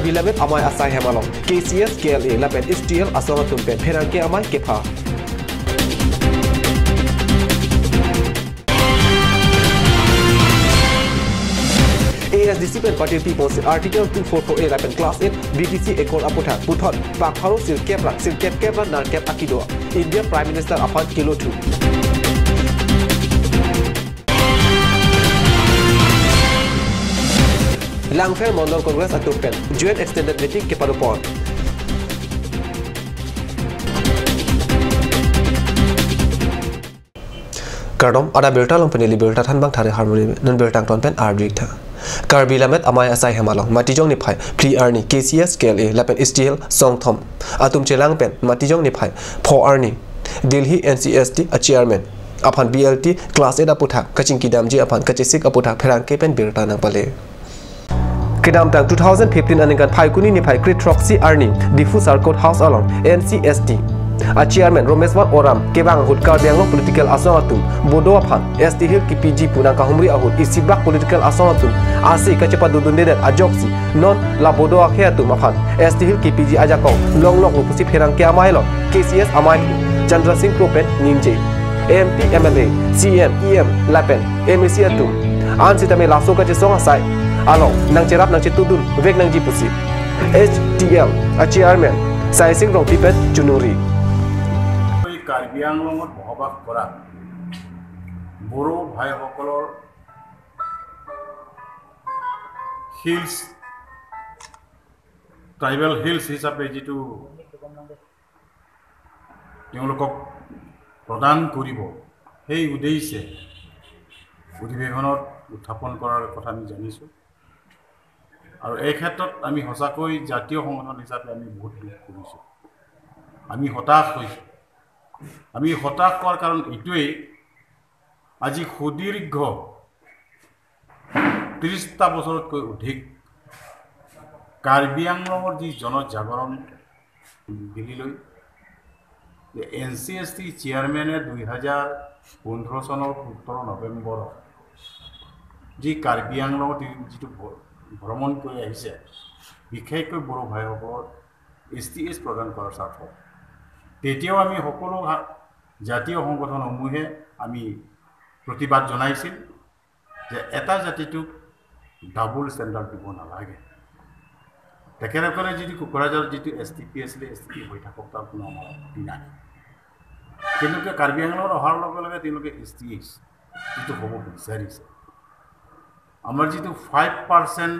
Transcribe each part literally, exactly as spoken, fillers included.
Bilamet amei asai hem along K C S, K L A lapen H T L asong atum pen pherangke amei kepha. A S D C pen patirpi ponsi Article two four four A lapen Class eight B T C Accord aputhak puthot pak pharo sirkep ra sirkep kep ra nerkep akedo India Prime Minister aphan kelothu. Langpher Mondol Congress atum pen Joint Extended Meeting kepado pon. Kardom, adap birta along pen neli birta thanbang Thari Harmony, non birta angton pen ardik tha. Karbi Lammet Amei Asai Hem along Matijong niphai phli arni K C S, K L A lapen H T L song thom atum chelang pen Matijong niphai pho arni Delhi N C S T a chairman aphan B L T class eight aputhak kachingki damji aphan kachesik aputhak pherangke pen birta nangpale. Kedamtang two thousand fifteen aningkan Phaikuni niphai kre throksi arni Diphu Circuit House along N C S T a chairman Romeshwan Oram kevang ahut Karbi Anglong political asong atum Bodo aphan S T Hill kipiji pu nangkahumri ahut isibak political asong atum ase kachepadodundedet ajoksi non la Bodo akhei atum aphan S T Hill kipiji ajakong longloklo pusi pherangke amei along K C S amei Chandra Singh Kro pen ningje. M P, M L A, C M, E M lapen M A C atum an sitame laso kachesong asai along nangcherap nangchetudun vek nangji pusi H T L a chairman Sai Singh Rongpi pen choningri. এই কাৰ্বি আংলঙত বসবাস কৰা বড়ো ভাইসকলৰ hills, tribal hills হিচাপে যিটো তেওঁলোকক প্ৰদান কৰিব, সেই উদ্দেশ্যে অধিৱেশনত উত্থাপন কৰাৰ কথা আমি জানিছোঁ। আৰু এই ক্ষেত্ৰত আমি সঁচাকৈ জাতীয় সংগঠন হিচাপে আমি বহুত দুখ কৰিছোঁ, আমি হতাশ হৈছোঁ। আমি হতাশ হোৱাৰ কাৰণ এইটোৱেই, আজি সুদীৰ্ঘ ত্ৰিশটা বছৰতকৈ অধিক কাৰ্বি আংলঙৰ যি জনজাগৰণ দিল্লীলৈ, যে এন চি এছ টি চেয়াৰমেনে দুই হাজাৰ পোন্ধৰ চনৰ সোতৰ নৱেম্বৰত যি কাৰ্বি আংলঙত তেওঁ যিটো ভ-, ভ্ৰমণ কৰি আহিছে, বিশেষকৈ বড়ো ভাইসকলৰ এছ টি এছ প্ৰদান কৰাৰ স্বাৰ্থত, তেতিয়াও আমি সকলো হা-, জাতীয় সংগঠনসমূহে আমি প্ৰতিবাদ জনাইছিল যে এটা জাতিটোক ডাবল ষ্টেণ্ডাৰ্ড দিব নালাগে। তেখেতসকলে যদি কোকৰাঝাৰত যিটো এছ টি পি আছিলে, এছ টি পি হৈ থাকক, তাৰ কোনো আমাৰ আপত্তি নাই। কিন্তু কাৰ্বি আংলঙত অহাৰ লগে লগে তেওঁলোকে এছ টি এইচ যিটো হ'ব বিচাৰিছে, আমাৰ যিটো ফাইভ পাৰ্চেণ্ট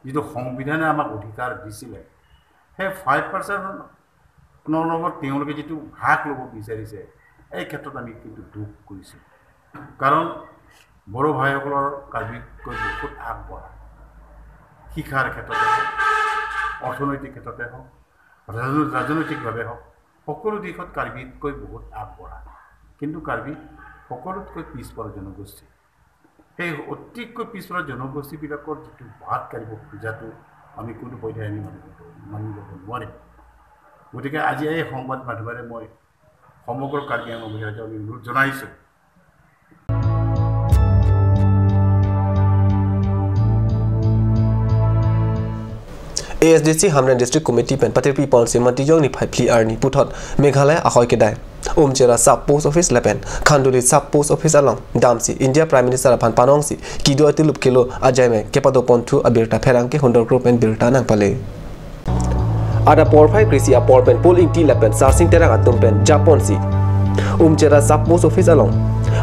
যিটো সংবিধানে আমাক অধিকাৰ দিছিলে, সেই ফাইভ পাৰ্চেণ্ট নৰ লগত তেওঁলোকে যিটো ভাগ ল'ব বিচাৰিছে, এই ক্ষেত্ৰত আমি কিন্তু দুখ কৰিছোঁ। কাৰণ বড়ো ভাইসকলৰ কাৰ্বিতকৈ বহুত আগবঢ়া, শিক্ষাৰ ক্ষেত্ৰতে হওক, অৰ্থনৈতিক ক্ষেত্ৰতে হওক, ৰাজন-, ৰাজনৈতিকভাৱে হওক, সকলো দিশত কাৰ্বিতকৈ বহুত আগবঢ়া। কিন্তু কাৰ্বি সকলোতকৈ পিছপৰা জনগোষ্ঠী। সেই অতিকৈ পিছপৰা জনগোষ্ঠীবিলাকৰ যিটো বাদ কাঢ়িব খোজাটো আমি কোনো পধ্যেই আমি মানিব, মানি ল'ব নোৱাৰিম। গতিকে আজি এই সংবাদ মাধ্যমেৰে মই সমগ্ৰ কাৰ্বি আংলং মহিলা সমাজক অনুৰোধ জনাইছোঁ। A S D C Hamren District Committee pen patirpi ponsi Matijong niphai phli arni puthot Meghalaya ahoi kedai Umchera Sub Post Office lapen Khanduli Sub Post Office along damsi India Prime Minister aphan panongsi kedo atilup kelo ajaimek kepado ponthu abirta pherangke hundor kro pen birta nangpale. Adap porphai krisi apor pen Paul Ingti lapen Sarsing Terang atum pen japonsi Umchera Sub Post Office along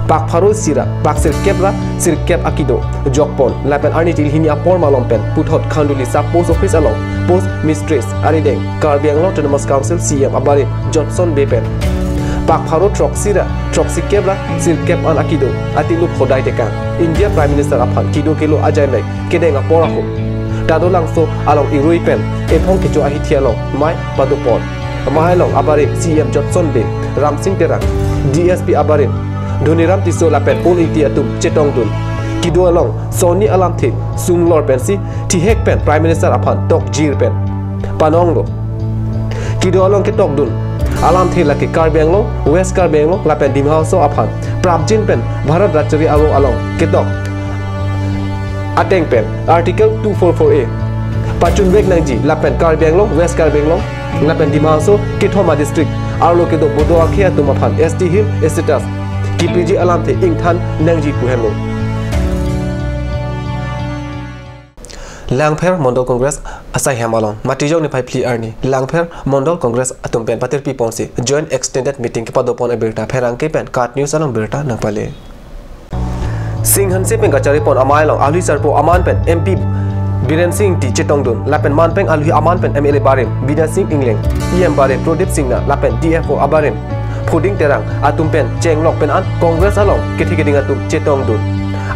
pak pharo isi ra pak sirkep ra sirkep akedo jokpon lapen arni til hini apor malom pen puthot Khanduli Sub Post Office along Post Mistress arideng Karbi Anglong Autonomous Council C E M abarim Jotson Bey pen pak pharo throksi ra throksi kep ra sirkep an akedo atilup hodai tekang India Prime Minister aphan kedo kelo ajaimek kedeng apor ahut Tadolangso along irui pen ephong kecho ahithi along mei padopon. Mei along abarim C E M Jotson Bey, Ramsing Terang, D S P abarim Dhoniram Tisso lapen Paul Ingti atum chetongdun. Kedo along sonni alamthe sunglor pensi thihek pen Prime Minister aphan tokjir pen panonglo. Kedo along ketokdun alamthe lake Karbi Anglong, West Karbi Anglong lapen Dima Hasao aphan prapjin pen Bharat Rajchari aro along ketok ateng pen Article two four four A pachunvek nangji lapen Karbi Anglong, West Karbi Anglong lapen Dima Hasao kethom a-district arlo kedo bodo akhei atum aphan S T Hill status kipiji alamthe ingthan nangji pu henlo. Langpher Mondol Congress asaihem along Matijong niphai phli arni Langpher Mondol Congress atum pen patirpi ponsi joint extended meeting kepadopon abirta pherangke pen KAT News along birta nangpale. Singhanse pen kacharipon amei along alhi sarpo aman pen M P Biren Singh Ingti chetongdun lapen manpeng alhi aman pen M L A barim Bidya Sing Engleng, E M barim Prodip Singna lapen D F O abarim Phuding Terang atum pen chenglok pen an Congress along kethe keding atum chetongdun.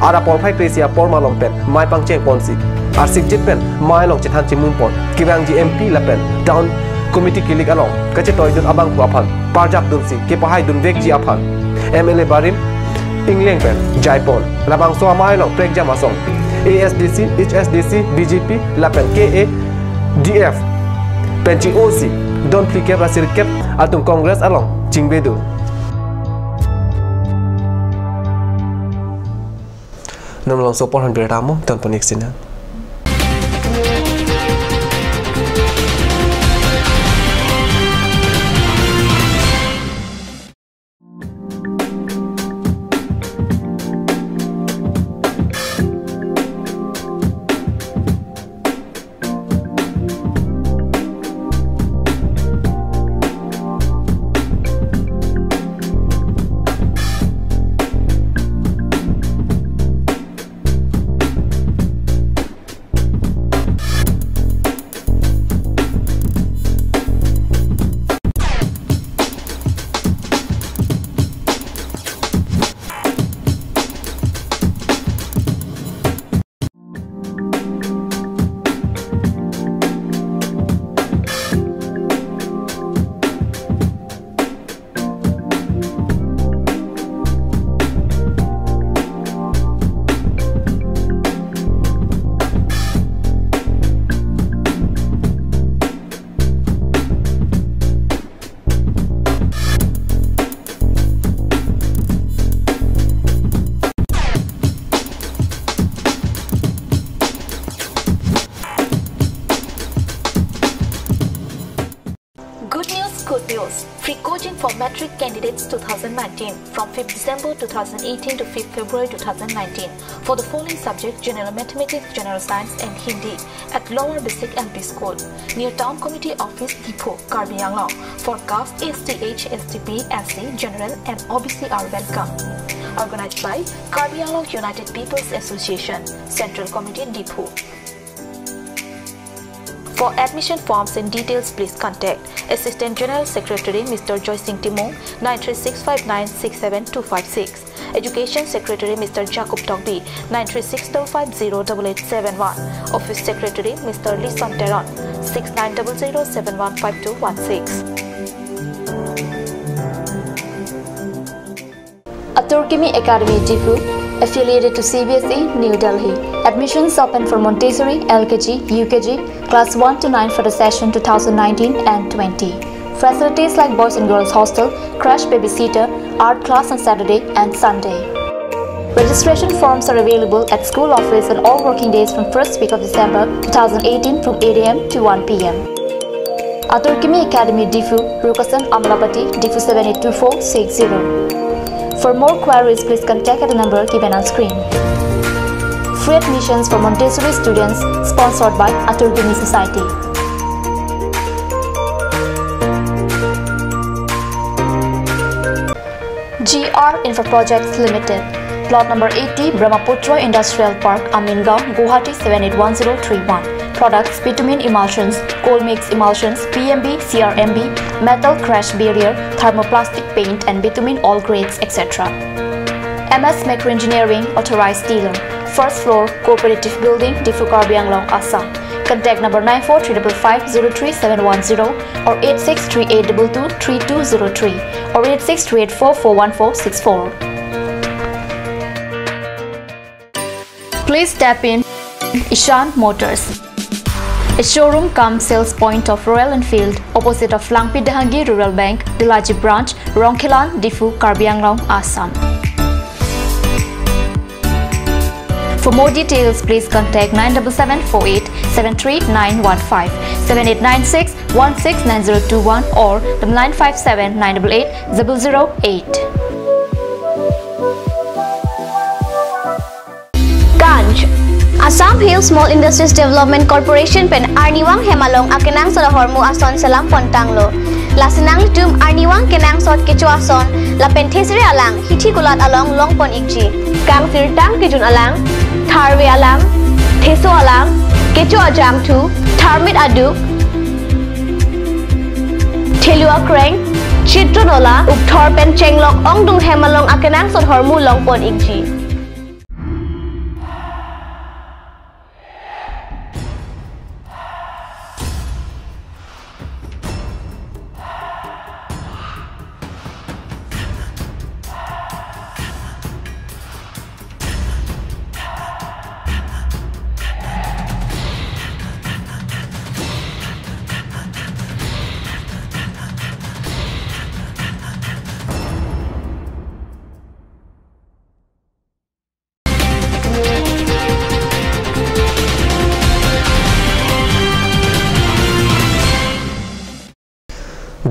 Ara porphai kresi apor malom pen mei pangcheng ponsi arsikjit pen mei along chethan chimumpon kevangji M P lapen Town Committee kilik along kachetoidun abangphu aphan parjapdunsi kepahaidunvekji aphan M L A barim Engleng pen jaipon. Labangso amei along prekjam asong A S D C, H S D C, B J P lapen K A D F pen chi-osi don phlikep ra sirkep atum Congress along chingvedun. Non malomso apor aphan birta mo, ton ponik sina. Good news, good news. Free coaching for matric candidates two thousand nineteen from fifth December two thousand eighteen to fifth February two thousand nineteen for the following subject: General Mathematics, General Science and Hindi at Lower Basic L P School, near Town Committee Office, Diphu, Karbi Anglong. For caste, S T, H S T B, S C, General and O B C are welcome. Organized by Karbi Anglong United People's Association, Central Committee, Diphu. For admission forms and details, please contact Assistant General Secretary Mister Joysing Timung, nine three six five nine six seven two five six. Education Secretary Mister Jacob Tokbi, nine three six double five zero double eight seven one. Office Secretary Mister Lison Teron, six nine double zero seven one five two one six. Atur Kimi Academy, Diphu, affiliated to C B S E, New Delhi. Admissions open for Montessori, L K G, U K G, class one to nine for the session two thousand nineteen and twenty. Facilities like boys and girls hostel, crash babysitter, art class on Saturday and Sunday. Registration forms are available at school office on all working days from first week of December two thousand eighteen from eight A M to one P M. Atur Kimi Academy, Diphu, Rukasan, Amlapatti, Diphu seven eight two four six zero. For more queries, please contact at the number given on screen. Free admissions for Montessori students, sponsored by Atur Kimi Society. G R Infra Projects Limited, plot number eighty, Brahmaputra Industrial Park, Amingaon, Guwahati seven eight one zero three one. Products: bitumen emulsions, cold mix emulsions, P M B, C R M B, metal crash barrier, thermoplastic paint and bitumen all grades, et cetera. M S Micro Engineering, authorized dealer, first floor, Cooperative Building, Diphu, Karbi Anglong, Assam. Contact number nine four three double five zero three seven one zero or eight six three eight double two three two zero three or eight six three eight four four one four six four. Please step in Ishan Motors, a showroom cum sales point of Royal Enfield, opposite of Langpi Dehangi Rural Bank, Delaji Branch, Rongkhelan, Diphu, Karbi Anglong, Assam. For more details, please contact nine double seven four eight seven three nine one five, seven eight nine six one six nine zero two one or the nine five seven nine double eight zero zero eight. Ganj. Assam Hill Small Industries Development Corporation pen arnivang hem along akenangsot ahormu ason selam pon tanglo. Lasi nanglitum arnivang kenangsot kecho ason lapen thesere alang hithi kulat along long pon ikji. Kangsirtang kejun alang, tharve alang, theso alang, kecho ajangthu, tharmit aduk, thelu akreng, chitron ola, ukthor pen chenglok ongdung hem along akenangsot ahormu long pon ikji.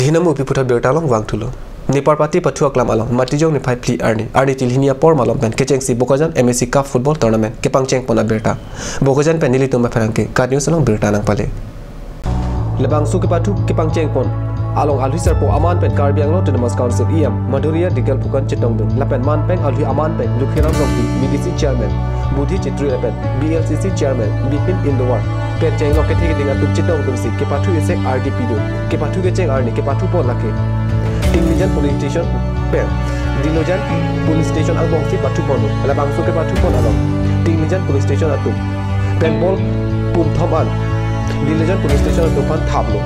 Dhinam upi puthot birta along vangthulo. Nipar pati pathu aklam along, Matijong niphai phli arni, arni til hini apor malom pen kechengsi Bokajan M A C Cup Football Tournament kepangcheng pon abirta. Bokajan pen nelitum apherangke, KAT News along birta nangpale. Labangso kepathu kepangcheng pon along alwi sarpo aman pen Karbi Anglong Autonomous Council E M Madhuriya Dikal Phukan chetongdun, lapen manpeng alwi aman pen Lukhiram Rongpi, B D C Chairman Budhi Chetri lapen B L C C Chairman Bipin Indowar pen chenglok kethe keding atum chetongdunsi kepathu esek ardi pidun. Kepathu kecheng arni kepathu pon lake Tinglijan Police Station pen Dilojan Police Station angbongsi pathu ponlo. Labangso kepathu pon along Tinglijan Police Station atum pen ball pumthom an Dilojan Police Station atum aphan thaplo.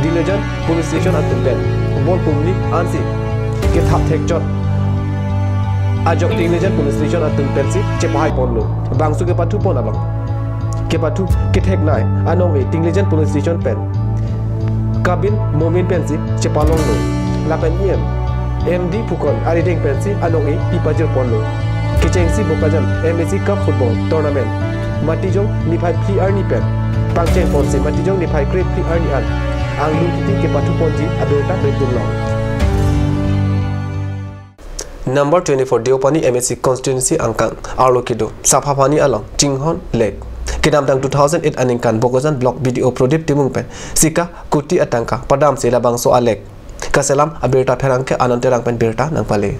Dilojan Police Station atum pen ball pumni ansi kethap thekchot ajok Tinglijan Police Station atum pensi chepahai ponlo. Bangso kepathu pon along kepathu ketheknei anong-e Tinglijan Police Station pen Kabin Momin pensi chepalonglo. Lapen E M M D Phukan arideng pensi anong-e pipajir ponlo. Kechengsi Bokajan M A C Cup Football Tournament Matijong niphai phli arni pen pangcheng ponsi Matijong niphai kre phli arni an angdung kiti kepathu ponji abirta ridun long. Number twenty-four Deopani M A C constituency angkang arlo kedo Saphapani along Chinghon Lake. Kedamtang two thousand eight aningkan Bokajan Block B D O Prodip Timung pen sika kuti atangka padamsi labangso a-lake kaselam abirta pherangke Anand Terang pen birta nangpale.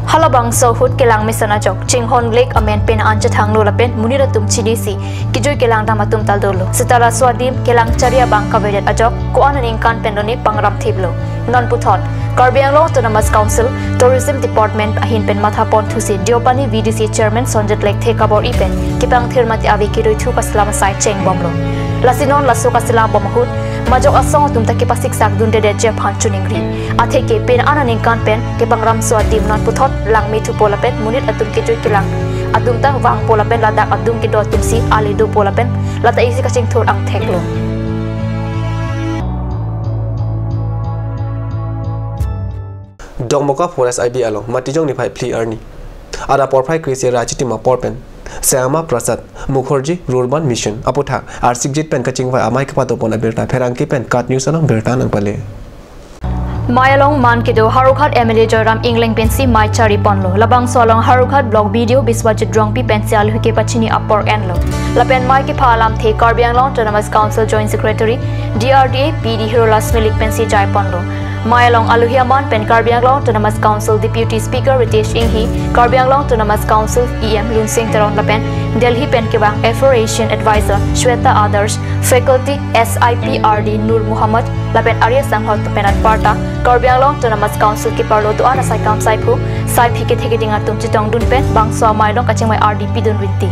Halabangso ahut kelang mesen ajok Chinghon Lake amen pen an chethanglo lapen monit atum chinisi kejui kelang dam atum ta dolo. Seta laso adim kelang chari abang kavedet ajok ko-an aningkan pen lone pangram thiplo. Non puthot Karbi Anglong Autonomous Council Tourism Department ahin pen matha pon thusi Deopani V D C Chairman Sonjit Lekthe kabor-i pen kepangthir mate ave kedoithu kaselam asai chengbomlo. Lasi non laso kaselam bom ahut majok asong atum ta kepasiksak dundedetji aphan choningri. Atheke pen an aningkan pen kepangramso adim non puthot langme thupo lapen monit atum kejui kelang atum ta vangpo lapen ladak adung kedo atumsi ale dopo lapen lata isi kachingthur angtheklo. Dongmoka Forest I B along Matijong niphai phli arni adap porphai kre-isi ra chitim apor pen Syama Prasad Mukherjee Rural Urban Mission aputhak arsikjit pen kachingvai amei kepado pon abirta pherangke pen KAT News along birta nangpale. Mei along man kedo Howraghat M L A Joyram Engleng pensi mei chari ponlo. Labangso along Howraghat Block B D O Biswajit Rongpi pensi alwi kepachini apor enlo. Lapen mei kepha alamthe Karbi Anglong Autonomous Council Joint Secretary D R D A P D Hirolaxmi Lik pensi jai ponlo. Mei along alohi aman pen Karbi Anglong Autonomous Council Deputy Speaker Ritesh Enghi, Karbi Anglong Autonomous Council E M Lunsing Teron lapen Delhi pen kevang Afro-Asian Advisor Shweta Adarsh, Faculty S I P R D Nur Muhammad lapen Arya Sanghor pen anparta Karbi Anglong Autonomous Council keparlo do-an asai kam saiphu saiphi kethe keding atum chetongdun pen bangso amei along kachingvai ardi pidun rinti.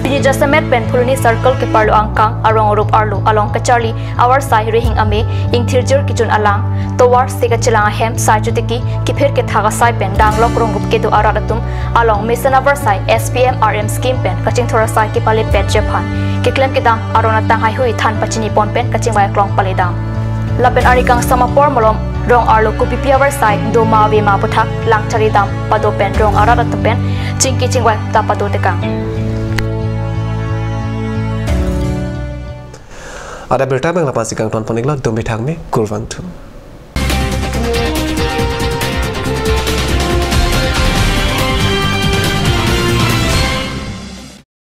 Pini jasemet pen Phuloni Circle keparlo angkang arong arup arlo along kacharli avarsai rihing ame, ingthirjir kejun alang, tovar se kachelang ahem, sai chotiki, kiphir kethak asai pen danglok rongrup kedo arat atum along mesen avarsai S P M R M scheme pen kachingthur asai kepalepetji aphan keklem kedam aron atang haihui than pachini pon pen kachingvai aklong paledam. Lapen arni kangsam apor malom rong arlo kopipi avarsai doma avema aputhak lang chari dam pado pen rong arat atum pen chingki chingvai ta pado tekang. Adap abirta abang lapu-ansi kangton pon-iklo, dome thangme, kurvangthu.